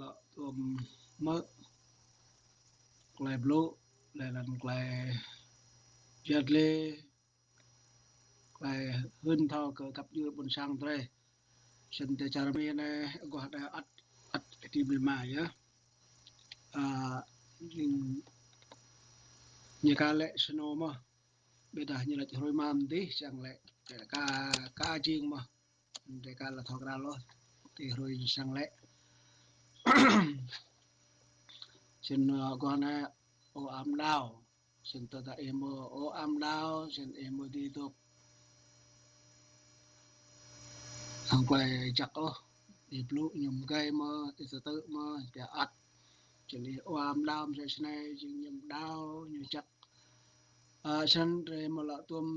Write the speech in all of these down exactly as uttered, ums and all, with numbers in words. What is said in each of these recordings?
lŏ tuôm hmư̆ tơlơi blŭ, laih anŭn tơlơi yăt lĕ, tơlơi hưn thâo kơ găp djuai ƀôn sang drơi. Snăn tơ čar Mi anai, aguah anai ăt, ăt ti Mi mă yơh. A, ñu, ñu ka lĕ snô mơh. Ƀiădah ñu laĭ hrơi mơ̆ng dih, čang lĕ, ka, ka jing mơh. Drơi ka lŏ thâo krăn lŏ, ti hrơi čang lĕ. Snăn, a, aguah anai, ơ Am Đao. Snăn tơdah ih mơ̆ ơ Am Đao, snăn ih mơ̆ dưi dŏ hăng tơlơi jăk ôh. Ih blŭ ñu mơgơi mơ̆, ih tơtư̆ mơ̆, ih ăt. Snăn ih ơ Am Đao, msĕ snei, jing ñu đao, ñu jăk. A, snăn drơi mơ̆ lŏ tuôm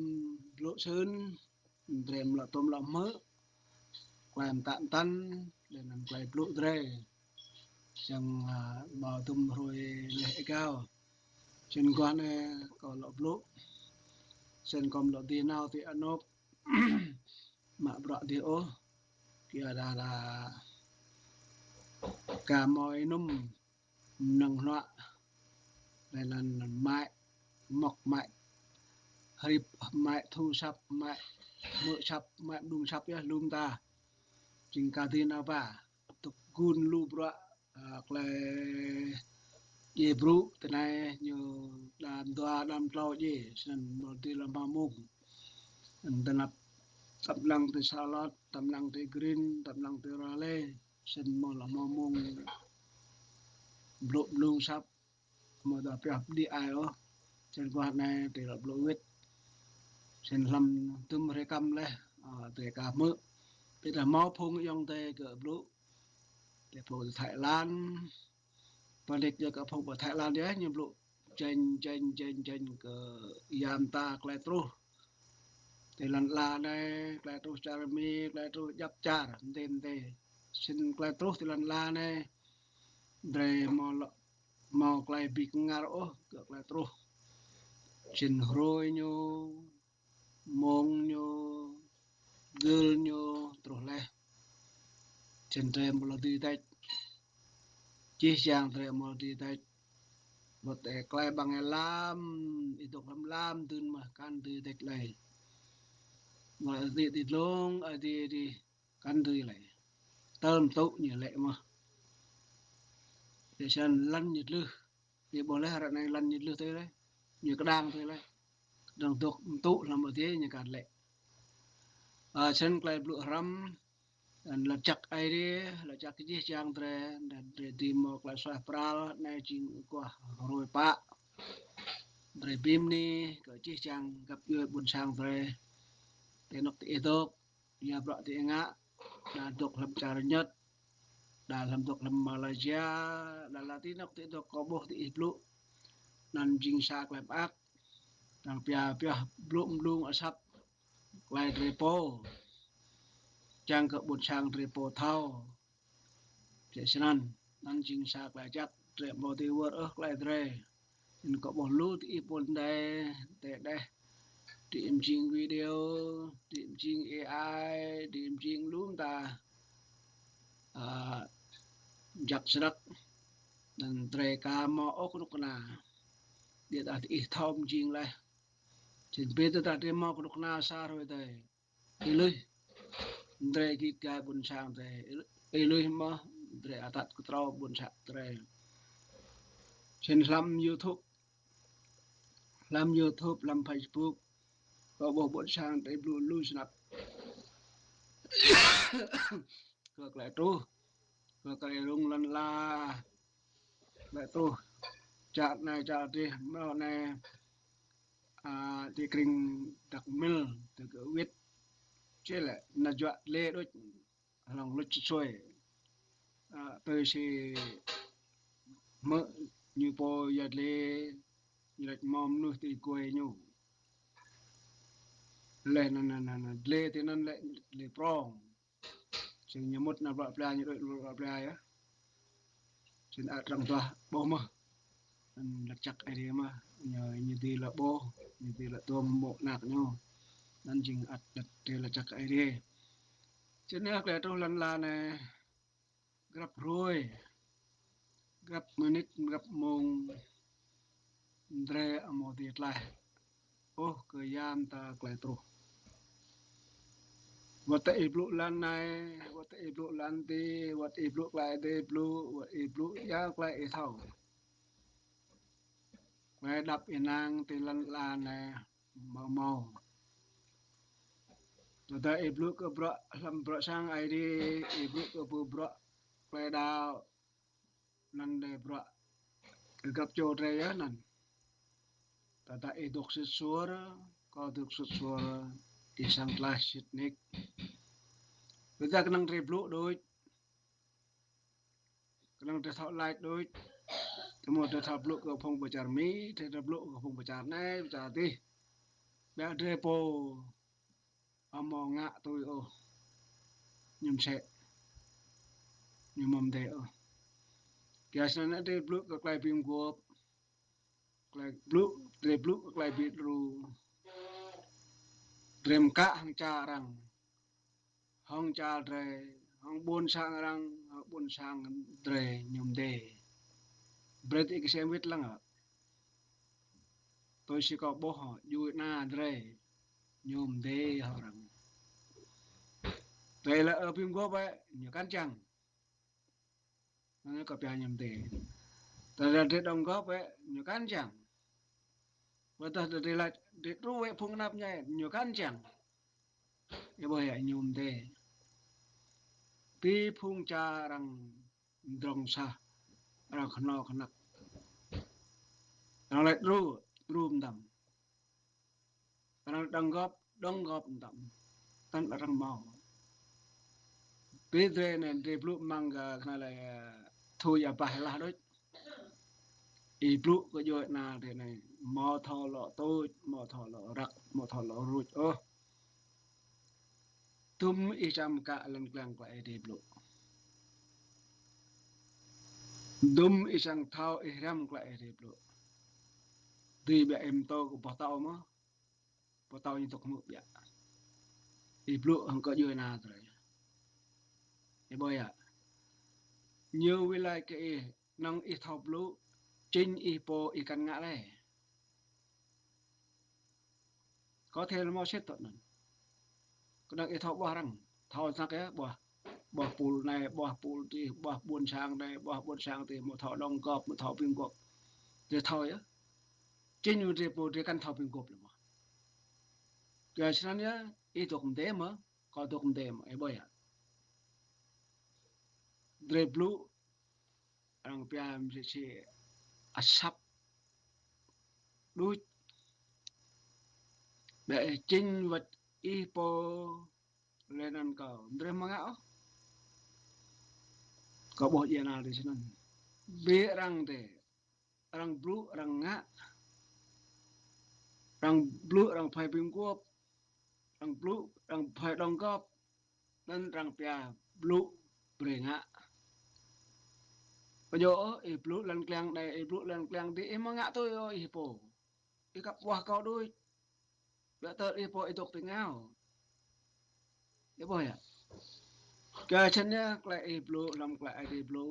blŭ snăn, drơi mơ̆ lŏ tuôm lŏ hmư̆ tơlơi mtă mtăn, laih anŭn tơlơi blŭ drơi. Čang, a, ƀâo tuôm hrơi leh êgao. Snăn aguah anai kâo lŏ blŭ. Snăn kâo lŏ dưi nao ti anôk mă bruă dih ôh. Kiăng dah lĕ ka mơi num mơnăng hnuă. Laih anŭn mă mŏk, mă hrip, mă thu asăp, mă hmư̆ asăp, mă mđung asăp yơh lŏm ta. Jing ka dưi nao ba. Tŭk gun lu bruă, a, tơlơi djai brŭ, tơ anai ñu đam dua đam tlâo djai, snăn mơ̆ dưi lăm ba mông. Anŭn tơnap tăm lăng ti Salot, tăm lăng ti Green, tăm lăng ti Raleigh, snăn mơ̆ lăm ba mông blŭ mđung asăp, mơ̆ dah pioh pơđĭ ai ôh. Snăn aguah anai drơi lŏ blŭ wĭt. Snăn hlăm tŭm hrơi kăm leh, a, drơi ka hmư̆. Ƀiădah mâo phung ayŏng adơi gơ̆ blŭ. Drơi phung ti Thái Lan. Pơđĭ yơh kơ phung pơ Thái Lan yơh, ñu blŭ jĕng, jĕng, jĕng, jĕng kơ yam ta tơlơi truh. Ti lăn ala anai, tơlơi truh čar Mi, tơlơi truh djăp čar, mdê mdê. Snăn tơlơi truh ti lăn ala anai, drơi mâo lŏ mâo tơlơi bi kơngar ôh kơ tơlơi truh. Snăn hrơi ñu, mông ñu, gưl ñu truh leh. Snăn drơi mơ̆ lŏ dưi tĕč. Jih jang drơi mơ̆ lŏ dưi tĕč. Ƀôdah tơlơi ƀăng lam, ih dŏ hlăm lam dưn mơh kăn dưi tĕč lơi. Mơ̆ dưi ti dlông, ih dưi, dưi kăn dưi lĕ. Tơl mtŭ ñu lĕ mơh. Yua snăn lăn ñu dlưh. Ñu ƀuh leh ră anai lăn ñu dlưh tui leh. Ñu kơđang tui leh. Kơđang dŏ mtŭ hlăm adih ñu kăn lĕ. A, snăn tơlơi blŭ hrăm, anŭn lač jăk Aê Diê, lač jăk jih jang drơi, anŭn drơi dưi mâo tơlơi suaih pral, anai jing aguah hrơi pă. Drơi bi mni kơ jih jang găp djuai ƀôn sang drơi. Ti anôk ti ih dŏ, ia bruă ti ih ngă, đa dŏ hlăm čar Nhật, đa hlăm dŏ hlăm Malaysia, đa lĕ ti anôk ti dŏ kâo ƀuh ti ih blŭ. Anŭn jing sa tơlơi mơak, arăng pia pioh blŭ mđung asăp, tơlơi drơi pô. Čang kơ ƀôn sang drơi pô thâo. Msĕ snăn, anŭn jing sa tơlơi jăk, drơi mâo ti wơr ôh tơlơi drơi. Anŭn kâo ƀuh lu ti ih pô đei, tơ đeh. Ti mjing video, ti mjing A I, ti mjing lu mta. A, jăk snăk. Anŭn drơi ka mâo ôh kơnuk kơna. Ƀiădah ti ih thâo mjing leh. Snăn ƀiădah drơi mâo kơnuk kơna sa hrơi tơi. Ih lui. Drơi git gai ƀôn sang drơi. Ih lui mơh drơi atăt kơtrâo ƀôn sang drơi. Snăn hlăm YouTube. Hlăm YouTube, hlăm Facebook. Kâo ƀuh ƀôn sang drơi blŭ lu snăk. Kơ tơlơi truh. Kơ tơlơi rŭng lăn ala. Tơlơi truh. Čar anai, čar adih, mrâo anai. A, ti krĭng Dak Mil, tơ kơ wĭt. Čê lĕ, ană juă lĕ đôč, hlŏng luč sui. A, tui si hmư̆ ñu pô ia dlê, ñu lač mâo mnuih ti kuai ñu. Leh anŭn, anŭn, anŭn, anŭn, dlê ti anŭn lĕ, dlê prŏng. Snăn ñu mŭt nao bruă pla, ñu đuaĭ bruă pla yơh. Snăn arăng duah ƀuh mơh. Anŭn lač jăk Aê Diê mơh. Ñu, ñu dưi lŏ ƀuh, ñu dưi lŏ tuôm mô̆ anak ñu. Anŭn jing ăt lač, lač jăk Aê Diê. Snăn yơh tơlơi truh lăn ala anai grăp hrơi. Găp mơnit găp mông, drơi amâo dưi tlaih ôh kơ yam ta tlaih truh. Wơ̆t tơ ih blŭ lăn anai, wơ̆t tơ ih blŭ lăn adih, wơ̆t ih blŭ tlaih adih blŭ, wơ̆t ih blŭ ia tlaih ih thâo. Tlaih đăp ih năng ti lăn ala anai mâo mâo. Tơdah ih blŭ kơ bruă hlăm bruă sang Aê Diê, ih blŭ kơ ƀu bruă tlaih đaŏ, anăn dêh bruă găp čô drơi yơh anăn. Tơdah ih dôk sĭt suôr, kâo dôk sĭt suôr, ih srăng tlaih sĭt nik. Tơdah kơnơ̆ng drơi blŭ đôč, kơnơ̆ng drơi thâo lač đôč, tơmâo drơi thâo blŭ kơ phung pơ čar Mi, drơi thâo blŭ kơ phung pơ čar anai, pơ čar adih. Ƀiă drơi pô amâo ngă tui ôh, ñu msĕ, ñu amâo mdê ôh. Kyua snăn drơi blŭ kơ tlaih bi mguôp, tlaih blŭ, drơi blŭ kơ tlaih bi đru, drơi mkă hŏng čar arăng, hŏng čar drơi, hŏng ƀuôn sang arăng, hŏng ƀuôn sang drơi ñu mdê. Brơi diih ksiêm wĭt lăng hă. Tui si kâo ƀuh hă, djuê ana drơi ñu mdê hŏng arăng. Drơi lĕ ơ bi mguôp bĕ, ñu kăn čiăng. Anăn kâo pia ñu mdê. Tơdah drơi đóng góp bĕ, ñu kăn čiăng. Wơ̆t tơdah drơi lač, drơi đru wĕ phung anăp ñu, ñu kăn čiăng. Ih ƀuh yơh ñu mdê. Bi phung čar arăng mdrŏng sah, arăng khnâo knăk. Arăng lač đru, đru mtam. Arăng đóng góp, đóng góp mtam. Tăn arăng mâo. Bi drơi anei, drơi blŭ mơ̆ng kơ anăn lĕ thu ya bah lah đôč. Ih blŭ kơ djuê ana drơi anei, amâo thâo lŏ tuč, amâo thâo lŏ răk, amâo thâo lŏ ruč ôh. Dŭm ih srăng mkă lăn kliăng klă ih drơi blŭ. Dŭm ih srăng thâo ih răm klă ih drơi blŭ. Dưi ƀiă ih mtô kơ boh tâo mơh. Boh tâo ñu dôk hmư̆ ƀiă. Ih blŭ hŏng kơ djuê ana drơi. Ih ƀuh yơh. Ñu wĭt lač kơ ih, năng ih thâo blŭ, čĭng ih pô ih kăn ngă lĕ. Kâo thâo lĕ mâo sĭt tŏ anăn. Kơnơ̆ng ih thâo ƀuah arăng, thâo snăk yơh, ƀuah, ƀuah pul anei, ƀuah pul adih, ƀuah ƀuôn sang anei, ƀuah ƀuôn sang adih, amâo thâo đóng góp, amâo thâo bi mguôp. Drơi thâo yơh. Čĭng drơi pô drơi kăn thâo bi mguôp lĕ mơh. Kyua snăn yơh, ih dôk mdê mơh, kâo dôk mdê mơh, ih ƀuh yơh. Drơi blŭ, arăng pia msĕ si asăp đuč. Ƀiă čĭng wơ̆t ih pô lĕ anăn kâo, drơi amâo ngă ôh. Kâo ƀuh djuê ana drơi snăn. Bi arăng drơi, arăng blŭ, arăng ngă, arăng blŭ, arăng phải bi mguôp, arăng blŭ, arăng phải đóng góp, anăn arăng pia blŭ brơi ngă. Kơ djŏ ôh, ih blŭ lăn kliăng anei, ih blŭ lăn kliăng adih, ih amâo ngă tui ôh ih pô. Ih kăp ƀuah kâo đuč. Ƀiă tơl ih pô ih dôk ti êngao. Ih ƀuh yơh. Kyua snăn yơh, klă ih blŭ, hlăm klă Aê Diê blŭ.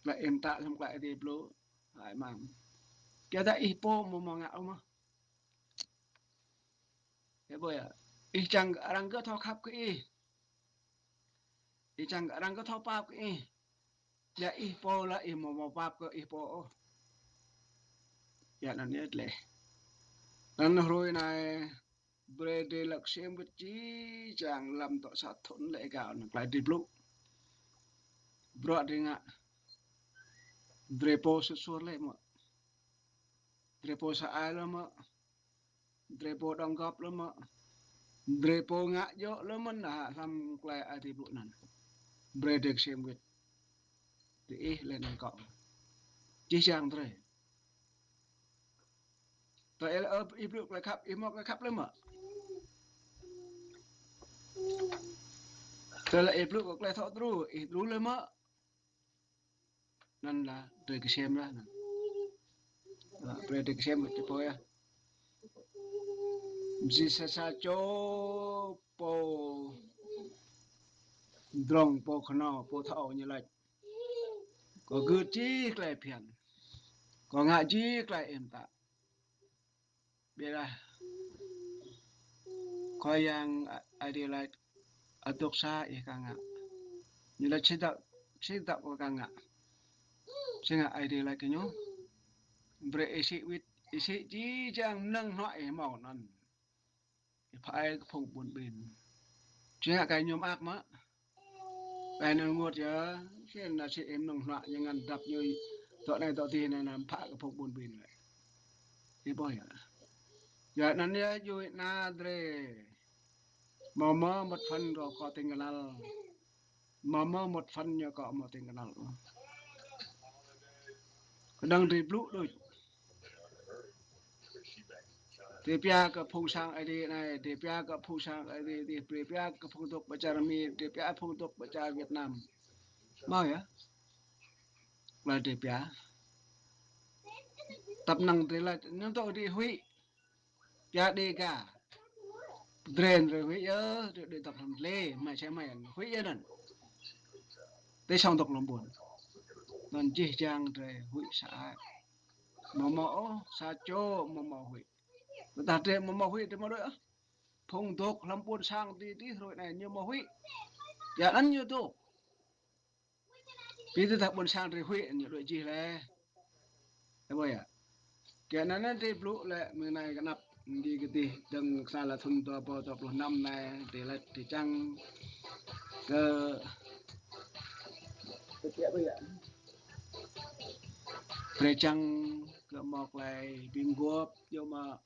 Klă ih mtă, hlăm klă Aê Diê blŭ. Hai măng. Kyua dah ih pô amâo mâo ngă ôh mơh. Ih ƀuh yơh. Ih čang arăng kơ thâo khăp kơ ih. Ih čang arăng kơ thâo pap kơ ih. Ƀiă ih pô lĕ ih amâo mâo pap kơ ih pô ôh. Ƀiă anăn yơh tlĕ. Anăn hruê anei brơi drơi lăk ksiêm wĭt či čang lăm tŏ sa thŭn lĕ ih gao anăn klă drơi blŭ. Bruă drơi ngă. Drơi pô sĭt suôr lĕ mơ̆. Drơi pô sa ai lĕ mơ̆. Drơi pô đóng góp lĕ mơ̆. Drơi pô ngă djŏ lĕ mơ̆n hă hlăm klă Aê Diê blŭ anăn. Brơi drơi ksiêm wĭt. Diih lĕ anăn kâo. Čih čang drơi. Tơ ih lĕ ơ ih blŭ klă khăp, ih mâo klă khăp lĕ mơ̆. Tơ lĕ ih blŭ kơ klă thâo đru, ih đru lĕ mơ̆. Anăn lah, drơi ksiêm lah anăn. Ơ, brơi drơi ksiêm wĭt či pô yơh. Msĕ sa sa čô pô mdrŏng, pô khnâo, pô thâo ñu lač. Kâo gưt jih tơlơi phiăn. Kâo ngă jih tơlơi ih mtă. Ƀiădah Khua Yang Aê Diê laĭ: Adôk sa ih kơ ngă. Ñu laĭ: Či dăp, či dăp kâo kơ ngă. Či ngă Aê Diê laĭ kơ ñu: Brơi ih sĭ wĭt, ih sĭ jih jang mơnơ̆ng hnuă ih hmâo anŭn, ih pơai kơ phung ƀun ƀin. Či ngă kơ ñu mơak mơ̆? Kơ anŭn rơngot yơh, sĭ na sĭ ih mơnơ̆ng hnuă ñu ngăn dăp ñu dŏ anai dŏ adih anai, anŭn pơai kơ phung ƀun ƀin lĕ. Ih ƀuh yơh. Yua anŭn yơh, djuai ana drơi. Hmâo mơ̆ một phần kơ kâo tĭng kơnăl. Hmâo mơ̆ một phần ñu kâo hmâo tĭng kơnăl. Kơnơ̆ng drơi blŭ đôč. Drơi pia kơ phung sang Aê Diê anai, drơi pia kơ phung sang Aê Diê adih, drơi pia kơ phung dŏ ƀơi čar Mi, drơi pia phung dŏ ƀơi čar Việt Nam. Hmâo yơh. Tơlơi drơi pia. Tăp năng drơi laĭ, ñu dŏ drơi huĭ. Pia Đêga. Drơi, drơi huĭ yơh, drơi, drơi dŏ hlăm tơlơi, hmâo sĭ hmâo huĭ yơh anŭn. Tơlơi song dŏ hlăm ƀôn. Anŭn jih jang drơi huĭ sa ai. Hmâo hmâo ôh, sa čô hmâo hmâo huĭ. Tơdah drơi hmâo hmâo huĭ, drơi hmâo đuaĭ ôh. Phung dŏ hlăm ƀôn sang adih adih hrơi anai ñu hmâo huĭ. Yua anŭn ñu dŏ. Ƀiădah ƀôn sang drơi huĭ ñu đuaĭ jih lĕ. Ơ ƀuh yơh. Kơ anŭn anai drơi blŭ lĕ mơ̆ng anai kơ anăp, djơ̆ kơ adih dơ̆ng kơ sa la thŭn dua rơbâo dua pluh năm anai, drơi laĭ drơi čang kơ, kơ ƀiă ƀiă. Drơi čang kơ hmâo tơlơi bi mguôp yơh mơ̆.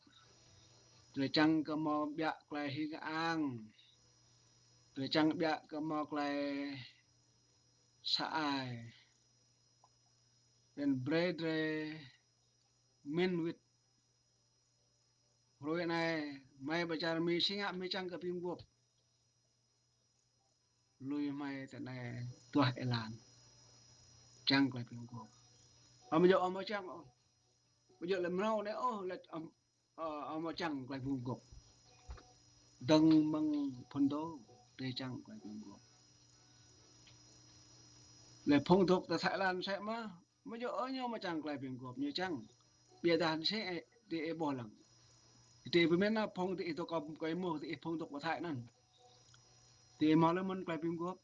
Drơi čang kơ hmâo ƀiă tơlơi hing ang. Drơi čang ƀiă kơ hmâo tơlơi sa ai. Anŭn brơi drơi min wĭt. Hrơi anai, mơi ƀơi čar Mi sĭ ngă mơi čang kơ bi mguôp. Lui mơi tơ anai tuah êlan. Čang tơlơi bi mguôp. Ơ, mơi djơ̆ ơ mơi čang ôh. Mơi djơ̆ lĕ mrâo anai ôh, lĕ ơ, Ơ, ơ, hmâo čang tơlơi bi mguôp. Dơ̆ng mơ̆ng phŭn dŏ, drơi čang tơlơi bi mguôp. Lĕ phŭn dŏ tơ Thái Lan sĭ mơ̆, mơ̆ yơh ơ ñu hmâo čang tơlơi bi mguôp, ñu čang. Ƀiădah sĭ, ơ, tơ ih ƀuh lăng. Tơ ih pơmĭn na phŭn tơ ih dŏ kơ, kơ ih mơ̆ tơ ih phŭn dŏ pơ Thái anŭn. Tơ ih hmâo lĕ mơ̆n tơlơi bi mguôp.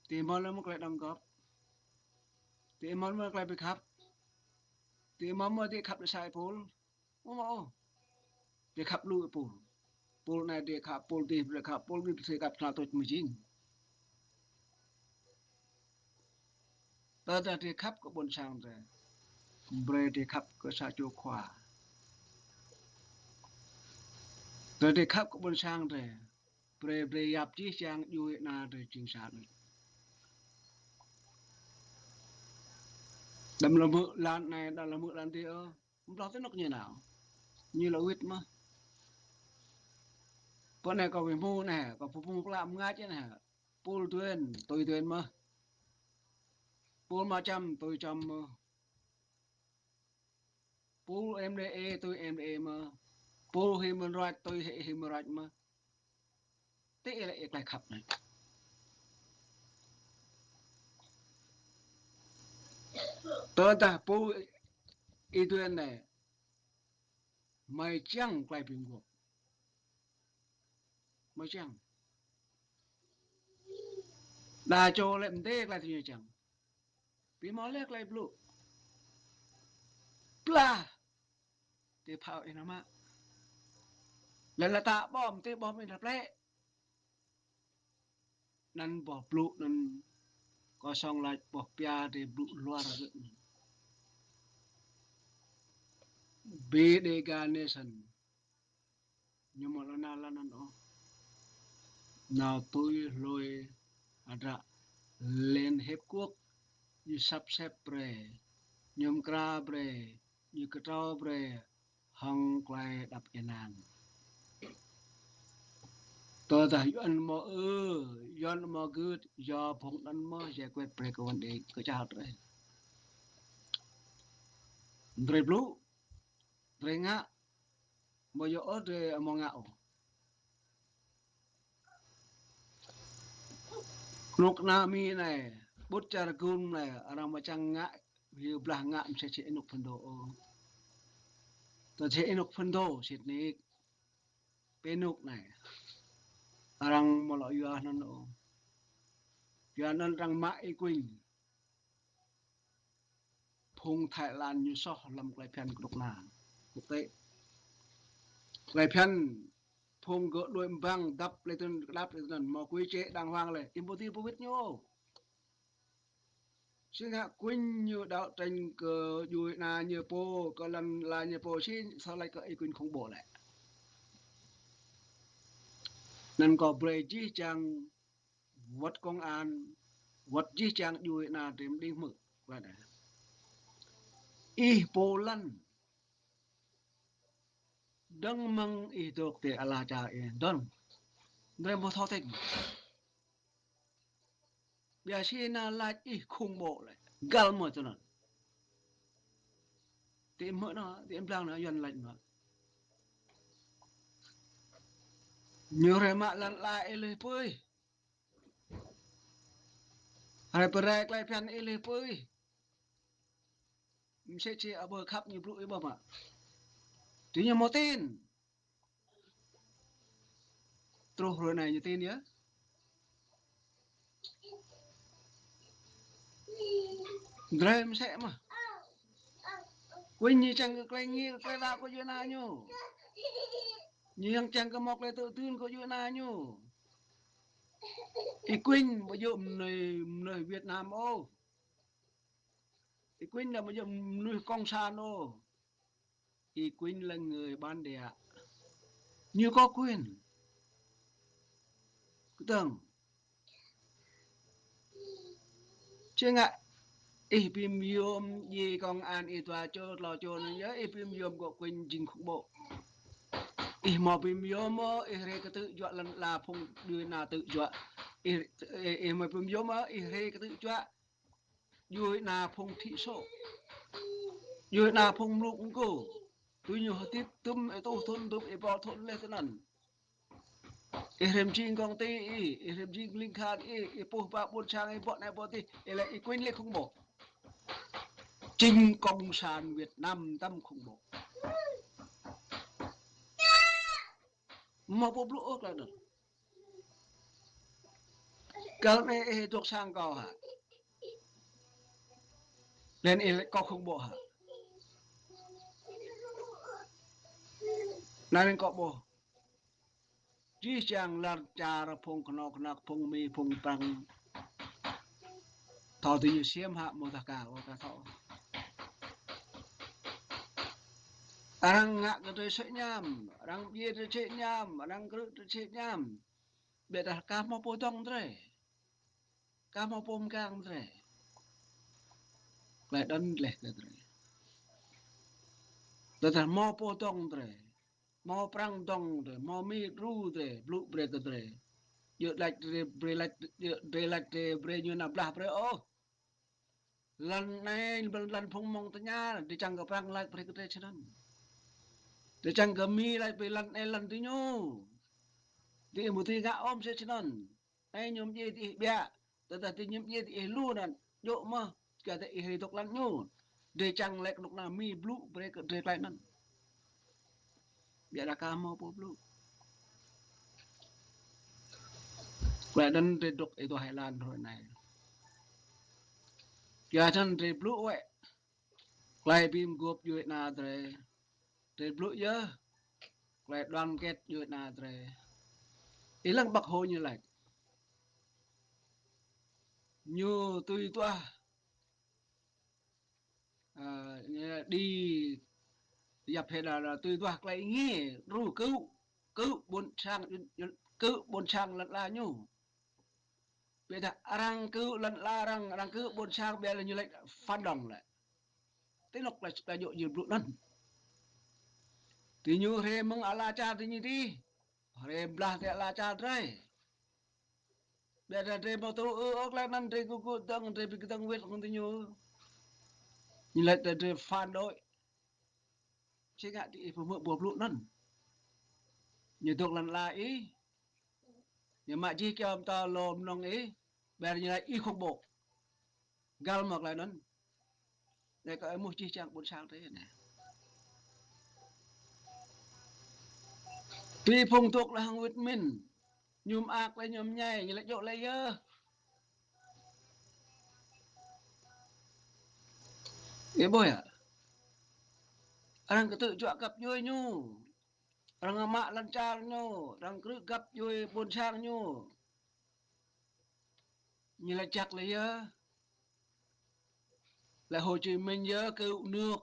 Tơ ih hmâo lĕ mơ̆n tơlơi đŏng gŏp. Tơ ih hmâo lĕ mơ̆n tơlơi bi khăp. Tơ ih hmâo mơ̆n tơlơi khăp đĭ sa ih Pôl. Ơ mơ̆ ôh. Tơlơi khăp lu ih Pôl. Pôl anai tơlơi khăp, Pôl adih tơlơi khăp, Pôl adih tơlơi khăp, tơlơi tơlơi mơjing. Tơdah tơlơi khăp kơ ƀôn sang drơi. Brơi tơlơi khăp kơ sa čô khua. Tơdah tơlơi khăp kơ ƀôn sang drơi. Brơi, brơi yap jih jang djuai ana drơi jing sa đôč. Đăm lơ̆m hmư̆ lăn anai, đăm lơ̆m hmư̆ lăn adih ôh. Hmâo tơlơi tơnŭk ñu nao. Ñu lŏ wĭt mơ̆n. Pơ anai kâo wĭ hmư̆ anai, kâo pơpŭ pơpŭ pơlă mơngač anai. Pôl Duen, tui Duen mơ̆n. Pôl Ma Čăm, tui Čăm mơ̆n. Pôl M D A, tui M D A mơ̆n. Pôl Human Rights, tui Human Rights mơ̆n. Tơ ih lĕ ih tơlơi khăp anai. Tơdah pô ih Duen anai, mơi čang tơlơi bi mguôp. Mơi čang. Đa čô lĕ mơ̆n tơ tơlơi tui ñu čang. Bi hmâo lĕ tơlơi blŭ. Plah. Tơ phao ih nao mă. Lĕ lĕ ta ƀom, tơ ƀom ih nao plĕ. Anŭn boh blŭ anŭn kơ song laĭ boh pia tơ blŭ luar gơ̆ anŭn. Bi Dega Nation. Ñu mơ̆ lŏ nao lăn anŭn ôh. Nao tui hlôi hơdră Liên Hiệp Quốc, ñu sắp xếp brơi, ñu mơkra brơi, ñu kơtrâo brơi, hăng tơlơi đăp ênang. Tơdah Yuan mơ̆ ư, Yuan mơ̆ gưt, yua phung anŭn mơ̆ giải quyết brơi kơ vấn đề kơ čar drơi. Drơi blŭ, drơi ngă, mơ̆ yua ôh drơi mơ̆ ngă ôh. Kơnuk kơna Mi anai, Ƀut čar gum anai, arăng mơčang ngă, hiu blah ngă mơsĕ si ênuk phŭn dô ôh. Tơ si ênuk phŭn dô, sĭt nik. Pơ ênuk anai. Arăng mơ̆ lŏ yua anŭn ôh. Yua anŭn arăng mă Y Quynh. Phung Thái Lan ñu soh lăm tơlơi phiăn kơnuk kơna. Quốc tế. Tơlơi phiăn phung gơ̆ đuaĭ ƀơ̆ng dăp lĕ tơnăn, kơdăp lĕ tơnăn, mơ̆ quy chế đàng hoàng lĕ. Ih ƀu dưi pơwĭt ñu. Si ngă Quynh ñu đấu tranh kơ djuai ana ñu pô, kơ lŏn la ñu pô, si sa laĭ kơ Y Quynh khủng bố lĕ. Anŭn kâo brơi jih jang wơ̆t công an, wơ̆t jih jang djuai ana tơm đing hmư̆. Wơ̆t dah. Ih pô lŏn. Dơ̆ng mơ̆ng ih dŏ tơ ala čar ih, dơ̆ng. Drei ƀu thâo tĕng. Biă si anai laĭ ih khủng bố lĕ. Găl mơ̆ tơnăn. Tơm hmư̆ anŭn, tơm blang anŭn, Yuan laĭ anŭn. Ñu rai mă lŏn la ih lĕ pui. Rai pơrai tơlơi phiăn ih lĕ pui. Mơsĕ si abơ khăp ñu blŭ ih ƀơ̆ mă. Tui ñu mơ̆ tin. Truh hrơi anai ñu tin yơh. Drei mơsĕ mơ̆. Quynh ñu čang kơ tơlơi ngă, tơlơi đaŏ kơ djuai ana ñu. Ñu yang čang kơ mơ̆ tơlơi tŭ dưn kơ djuai ana ñu. Y Quynh ƀu djơ̆ mơnuih, mơnuih Việt Nam ôh. Y Quynh ƀu djơ̆ mơnuih cộng sản ôh. Y Quynh là người bản địa. Ñu có quyền. Kơtang. Či ngă ih pim yom djai công an ih tua čô, tlâo čô anŭn yơh, ih pim yom gŏ Quynh jing khủng bố. Ih mơ̆ pim yom mơ̆, ih rai kơtư̆ juă lŏn la phung djuai ana tư̆ juă. Ih, ih, ih mơ̆ pim yom mơ̆, ih rai kơtư̆ juă djuai ana phung thiểu số. Djuai ana phung mluk mơkô. Tui ñu hơdip tŭm ih tuh thŭn, tŭm ih pô thŭn leh tơnăn. Ih rĭm jing kông ti ih, ih rĭm jing ling khan ih, ih puh pă ƀôn sang ih, ƀô̆ anai ƀô̆ adih, ih lĕ Y Quynh lĕ khủng bố. Chính cộng sản Việt Nam tăm khủng bố. Mơ̆ pô blŭ ôh tơlơi anŭn. Kơ anai ih dŏ sang kâo hă? Lĕ ih lĕ kâo khủng bố hă? Anai lĕ kâo ƀuh. Jih jang lŏn čar phung kơnuk kơna, phung Mi, phung Prăng. Thâo tui ñu ksiêm hă, mơ̆ tah ka, ơ ka thâo. Arăng ngă kơ drei sĕ ñam, arăng djai drei sĕ ñam, arăng krư̆ drei sĕ ñam. Biă dah ka hmâo pô dŏng drei. Ka hmâo pô mgang drei. Tơlơi anŭn leh kơ drei. Tơdah hmâo pô dŏng drei. Hmâo Prăng dŏng drei, hmâo Mi đru drei, blŭ brơi kơ drei. Djơ̆ laĭ drei, brơi laĭ, djơ̆ drei laĭ drei, brơi ñu nao blah brơi ôh. Lŏn anai, lŏn, lŏn phung mơ̆ng tơña, drei čang kơ Prăng laĭ brơi kơ drei čơnăn. Drei čang kơ Mi laĭ brơi lŏn anai lŏn tui ñu. Drei ƀu dưi ngă ôh mơsĕ čơnăn. Anai ñu mơdjai tơ ih biă, tơdah tơ ñu mơdjai tơ ih lu anŭn, djơ̆ mơ̆, kơ tơ ih rai dŏ lŏn ñu. Drei čang lĕ kơnuk kơna Mi blŭ brơi kơ drei tơlơi anŭn. Biă dah ka hmâo pô blŭ. Tơlơi anŭn drei dŏ ih tuh Thái Lan hrơi anai. Yua anŭn drei blŭ wĕ. Tơlơi bi mguôp djuai ana drei. Drei blŭ yơh. Tơlơi đoàn kết djuai ana drei. Ih lăng Bác Hồ ñu laĭ. Ñu tui tuah. Ơ, ñu đi yap hê đa, đa tui tuah tơlơi ngă, đru kơ, kơ ƀôn sang, kơ ƀôn sang lŏn la ñu. Biă dah arăng kơ lŏn la arăng, arăng kơ ƀôn sang biă lĕ ñu laĭ phản động lĕ. Tơ anŭn laĭ ta djơ̆ jil blŭ anŭn. Tơ ñu rai mơ̆ng ala čar tơ ñu tih. Rai blah tơ ala čar drei. Biă dah drei mơ̆ tŭ ư ôh tơlơi anŭn drei kơkuh dơ̆ng, drei bi kơdơ̆ng wĕt hăng tơ ñu. Ñu laĭ ta drei phản động. Či ngă tơ ih pơhmư̆ boh blŭ anŭn. Ñu dŏ lŏn la ih. Ñu mă jih kiăng ta lŏm nŏng ih. Biă ñu laĭ ih khủng bố. Găl mơ̆ tơlơi anŭn. Anai kâo ơi mơ̆ čih čang ƀôn sang tơ anai. Pi phung dŏ lĕ hăng wĭt min. Ñu mơak lĕ ñu mơñai, ñu lĕ djơ̆ lĕ yơh. Ih ƀuh yơh. Arăng kơtư̆ juă găp djuai ñu. Arăng mă lŏn čar ñu, arăng krư̆ găp djuai ƀôn sang ñu. Ñu lĕ jak lĕ yơh. Lĕ Hồ Chí Minh yơh kơ uk nŭk.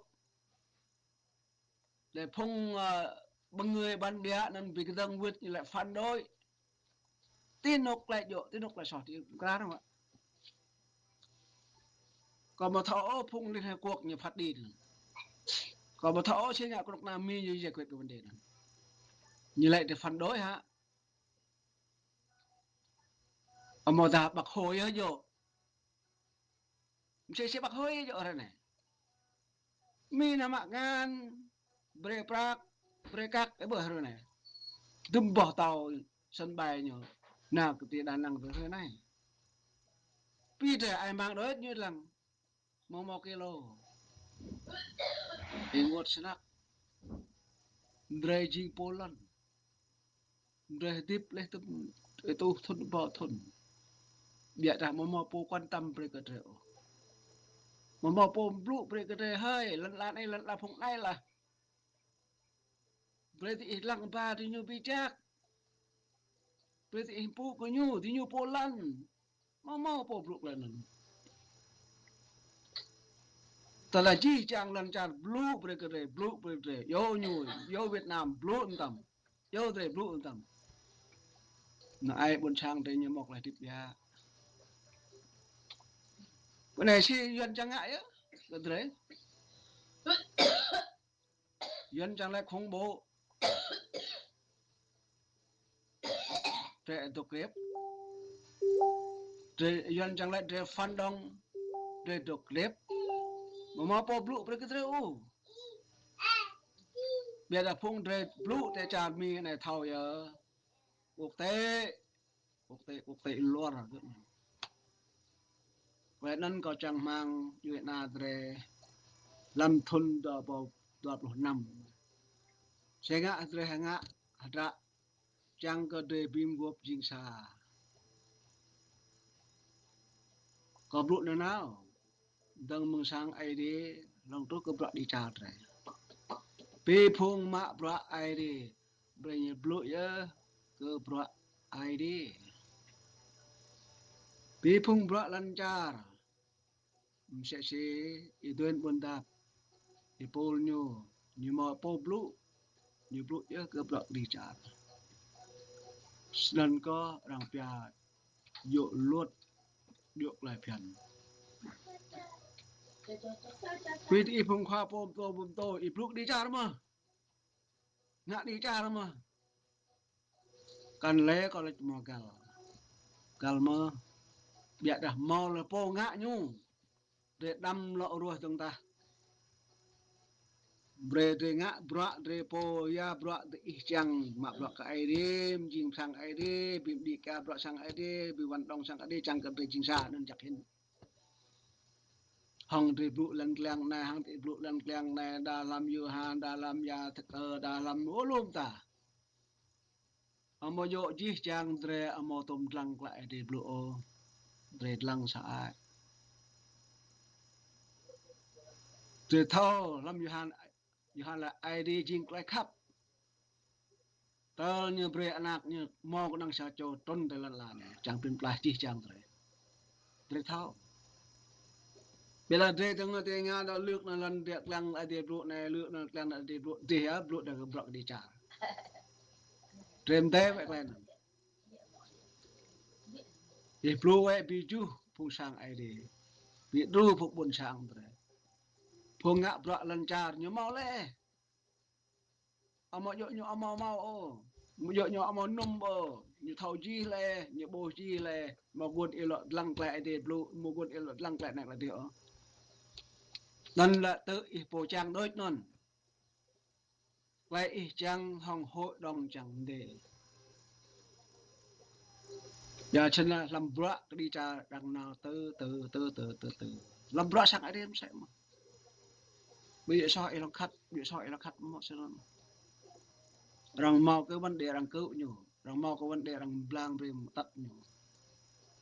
Lĕ phung, ơ, ƀơ̆ng ngơi ƀăn ƀiă anŭn ƀing kơdơ̆ng wĭt ñu lĕ phản đối. Ti nŭk lĕ djơ̆, ti nŭk lĕ soh, ti kra nŭk. Kâo mơ̆ thâo ôh phung Liên Hợp Quốc ñu phat đĭ anŭn. Kâo mơ̆ thâo ôh sĭt ngă kơnuk kơna Mi ñu giải quyết kơ vấn đề anŭn. Ñu lĕ ti phản đối hă. Amâodah Bác Hồ yơh djơ̆. Msĕ si Bác Hồ yơh djơ̆ ră anai. Mi nao mă ngăn, brơi prăk, brơi kăk, ơ ƀuh ră anai. Dŭm boh tâo sân bay ñu. Nao kơ ti Đà Nẵng tơ ră anai. Pi drơi ai mang đôč ñu lăng. Mơ̆ mơ̆ kilo. Ih ngŏt snăk. Drơi jing pô lŏn. Drơi hơdip leh tŭm, ơ, tuh thŭn ƀă thŭn. Biă dah mơ̆ mơ̆ pô quan tâm brơi kơ drơi ôh. Mơ̆ mơ̆ pô blŭ brơi kơ drơi hơi, lŏn lan ai, lŏn lan phung anai lah. Brơi ti ih lăng ba ti ñu ƀu jak. Brơi ti ih pŭ kơ ñu, ti ñu pô lăn. Mơ̆ mơ̆ pô blŭ tơlơi anŭn. Tơdah jih jang lŏn čar blŭ brơi kơ drơi, blŭ brơi drơi. Yua ñu, yua Việt Nam blŭ mơtam. Yua drơi blŭ mơtam. Anai ƀôn sang drơi ñu mơ̆ lĕ hơdip biă. Bơ anai si Yuan čang ngă yơh, kơ drơi. Yuan čang lĕ khủng bố. Drơi độc lập. Drơi Yuan čang lĕ drơi phản động. Drơi độc lập. Mơ̆ mơ̆ pô blŭ brơi kơ drơi ôh. Biă dah phung drơi blŭ tơ čar Mi anai thâo yơh. Quốc tế. Quốc tế, quốc tế luar. Tơlơi anŭn kâo čang rơmang djuai ana drơi lăm thŭn dua rơbâo dua pluh năm. Sĭt ngă drơi hơngă hơdră čang kơ drơi bim gŏp jing sa. Kâo blŭ nanao. Dơ̆ng mơ̆ng sang Aê Diê, lŏng truh kơ bruă đĭ čar drơi. Pi phung mă bruă Aê Diê, brơi ñu blŭ yơh kơ bruă Aê Diê. Pi phung bruă lŏn čar, msĕ si ih Duen Ƀuôn Dap, ih Pôl ñu, ñu mơ̆ pô blŭ, ñu blŭ yơh kơ bruă đĭ čar. Snăn kơ arăng pia djơ̆ luật, djơ̆ tơlơi phiăn. Pi ti ih phung khua pô pơtô, pô pơtô, ih blŭ kơ đĭ čar mơ̆. Ngă đĭ čar mơ̆. Kăn lĕ kâo lĕ mơ̆ găl. Găl mơ̆. Biă dah mơ̆ lĕ pô ngă ñu. Drơi đăm lŏ ruah dơ̆ng tah. Brơi drơi ngă bruă drơi pô yua bruă drơi ih čang mă bruă kơ Aê Diê, mjing sang Aê Diê, bi mđĭ kơ bruă sang Aê Diê, bi wăn đŏng sang Aê Diê čang kơ drơi jing sa anŭn jak hĭn. Hăng drơi blŭ lăn kliăng anai, hăng drơi blŭ lăn kliăng anai, đa lăm Yôhan, đa lăm ya thơkơ, đa lăm ôlum ta. Amâo djơ̆ jih jang drơi amâo tŭm dlăng klă Aê Diê blŭ ôh. Drơi dlăng sa ai. Drơi thâo lăm Yôhan, Yôhan lĕ Aê Diê jing tơlơi khăp. Tơl ñu brơi anak ñu mâo kơnang sa čô trŭn tơ lăn ala anai. Čang pĭn plah jih jang drơi. Drơi thâo. Ƀiădah drơi tơngă tơnga đa lŭk nao lăn drơi kliăng Aê Diê blŭ anai, lŭk nao kliăng Aê Diê blŭ, dih yơh blŭ đa kơ bruă kơ đĭ čar. Drơi mdê wĕ klĕn. Ih blŭ wĕ bi juh phung sang Aê Diê. Bi đru phung ƀuôn sang drơi. Phung ngă bruă lŏn čar ñu mâo lĕ. Amâo djơ̆ ñu amâo mâo ôh. Amâo djơ̆ ñu amâo nŭm ôh. Ñu thâo jih lĕ, ñu ƀuh jih lĕ. Mơguôn ih lŏ dlăng klĕ Aê Diê blŭ, mơguôn ih lŏ dlăng klĕ anai klĕ adih ôh. Anŭn lĕ tơ ih pô čang đôč anŭn. Klĕ ih čang hŏng hội đồng čang mdê. Yua čang lĕ hlăm bruă kơđi čar arăng nao tơ, tơ, tơ, tơ, tơ, tơ. Hlăm bruă sang Ơi Adai mơsĕ mơ̆n. Ƀu djơ̆ soh ih lăng khăt, ƀu djơ̆ soh ih lăng khăt mơ̆n sơnăn. Arăng hmâo kơ vấn đề arăng kơ̆ ñu. Arăng hmâo kơ vấn đề arăng blang brơi mơ̆ng tăt ñu.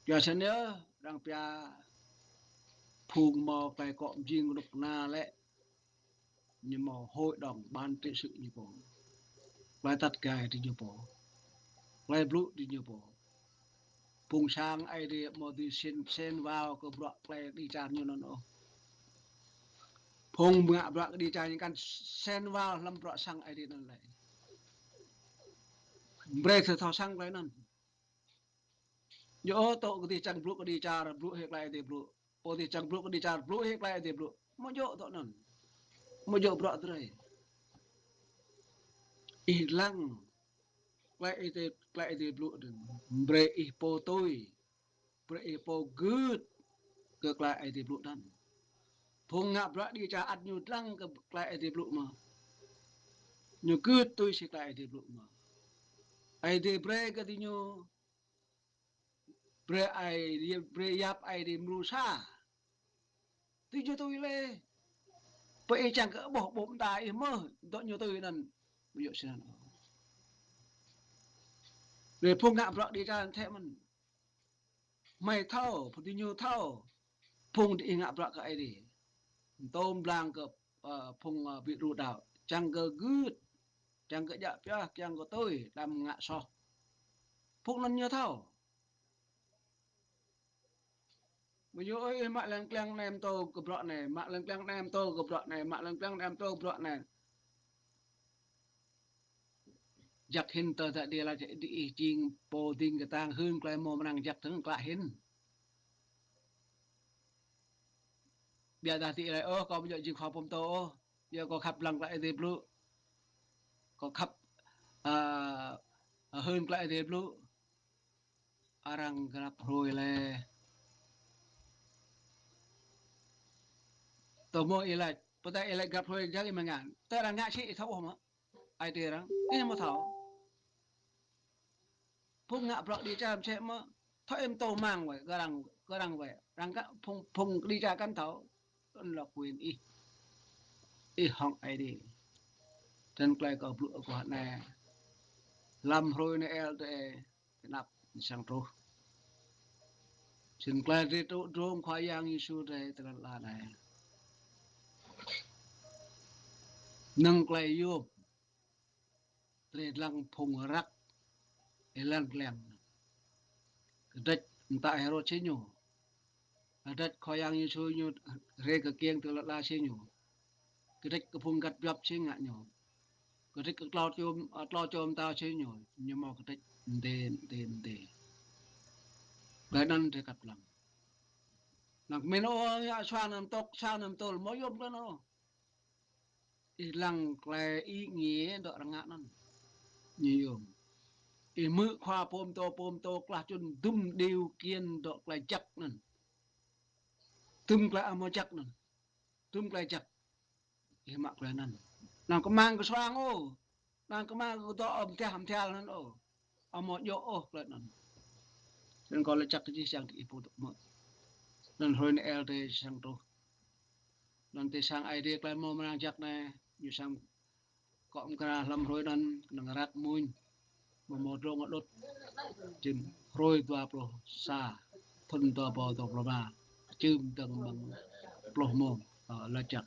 Yua čang yơh, arăng pia phung hmâo tơlơi kŏ mơjing rơnŭk rơna lĕ ñu hmâo hội đồng ban trị sự ñu pô. Tơlơi tăt gai tơ ñu pô. Tơlơi blŭ tơ ñu pô. Phung sang Ơi Adai ƀu dưi sen, sen wao kơ bruă tơlơi kơđi čar ñu anŭn ôh. Phung ngă bruă kơđi čar ñu kăn sen wao hlăm bruă sang Ơi Adai anŭn lĕ. Brơi thâo thâo săng tơlơi anŭn. Yua ôh tŏ kơ tih čang blŭ kơđi čar, blŭ hĭ tơlơi Ơi Adai blŭ. Pô tih čang blŭ kơđi čar, blŭ hĭ tơlơi Ơi Adai blŭ. Ƀu djơ̆ tŏ anŭn. Ƀu djơ̆ bruă drơi. Ih lăng tơlơi Ơi Adai, tơlơi Ơi Adai blŭ anŭn. Brơi ih pô tui. Brơi ih pô gưt kơ tơlơi Ơi Adai blŭ anŭn. Phung ngă bruă kơđi čar ăt ñu lăng kơ tơlơi Ơi Adai blŭ mơ̆n. Ñu gưt tui si tơlơi Ơi Adai blŭ mơ̆n. Ơi Adai brơi kơ tơ ñu, brơi Ơi Adai, brơi yap Ơi Adai mrô sa. Tơ ñu tui lĕ. Pơ ih čang kơ ƀuh ƀô̆ mơta ih mơ̆, dŏ ñu tui anŭn. Ƀu djơ̆ sơnăn. Lĕ phung ngă bruă kơđi čar thĕ mơ̆n. Hmei thâo, phung tơ ñu thâo. Phung đĭ ngă bruă kơ Ơi Adai. Tơm blang kơ, ơ, phung, ơ, ƀĭ đru đaŏ. Čang kơ gưt, čang kơ djă pioh, čang kơ tui, đăm ngă soh. Phung anŭn ñu thâo. Ƀu djơ̆ ôh ih mă lăng klăng anai mơ̆ tơ kơ bruă anai, mă lăng klăng anai mơ̆ tơ kơ bruă anai, mă lăng klăng anai mơ̆ tơ kơ bruă anai. Jăk hĭn tơdah đĭ laĭ đĭ ih jing pô ding kơtang hưn tơlơi hmâo mơnăng jăk tơ̆ng klă hĭn. Biă dah đĭ laĭ ôh, kâo ƀu djơ̆ jing khua pơtô ôh. Yua kâo khăp lăng tơlơi Ơi Adai blŭ. Kâo khăp, ơ, hưn tơlơi Ơi Adai blŭ. Arăng grăp hrơi lĕ. Tơmô ih laĭ, pơtă ih laĭ grăp hrơi jang ih mơ̆ ngă. Tơ arăng ngă sĭ ih thâo ôh mơ̆. Ơi Adai arăng, ih mơ̆ thâo. Phung ngă bruă kơđi čar mơsĕ mơ̆. Thâo ih mơ̆ tơmang wơ̆t, kơ arăng, kơ arăng wơ̆t. Arăng kơ phung, phung kơđi čar kăn thâo. Anŭn là quyền ih. Ih hŏng Ơi Adai. Tơl tơlơi kâo blŭ kơ anai. Hlăm hrơi anai el tơ ih. Tơnap sang truh. Sĭt tơlơi drơi tŭ drông Khua Yang Yêsu drơi tơlơi lăi anai. Năng tơlơi yôm. Drơi lăng phung răk. Êlan lăng. Kơdrĕč mơta Hêrôd sĭ ñu. Kơdrĕč Khua Yang Yêsu ñu rai kơ kiăng tơlơi lăi sĭ ñu. Kơdrĕč kơ phung găt biăp sĭ ngă ñu. Kơdrĕč kơ klâo čô, klâo čô mơta sĭ ñu. Ñu hmâo kơdrĕč mơdê, mơdê, mơdê. Tơlơi anŭn drơi kăp lăng. Năng kơ mĭn ôh, yua sang anŭn tŏk, sang anŭn tơl, hmâo yôm tơlơi anŭn. Ih lăng tơlơi ý nghĩa dŏ arăng ngă anŭn. Ñu yôm. Ih hmư̆ khua pơtô, pơtô klah čun dŭm điều kiện dŏ tơlơi jăk anŭn. Dŭm tơlơi amâo jăk anŭn. Dŭm tơlơi jăk. Ih mă tơlơi anŭn. Năng kơmang kơsuang ôh. Năng kơmang kơ dŏ amơdah amơdah anŭn ôh. Amâo djơ̆ ôh tơlơi anŭn. Anŭn kâo laĭ jăk kơ čih sang đĭ ih pô tŭ mơ̆. Anŭn hrơi anai el tơ sang truh. Anŭn tơ sang Ơi Adai tơlơi hmâo mơnăng jăk anai. Ñu sang kŏ mơkra hlăm hrơi anŭn, năng răk mơ̆n. Mơ̆ hmâo drông đŭt. Jing hrơi dua pluh sa. Thŭn dua rơbâo dua pluh rơma. Čưm dơ̆ng mơ̆ng pluh mông. Ơ, laĭ jăk.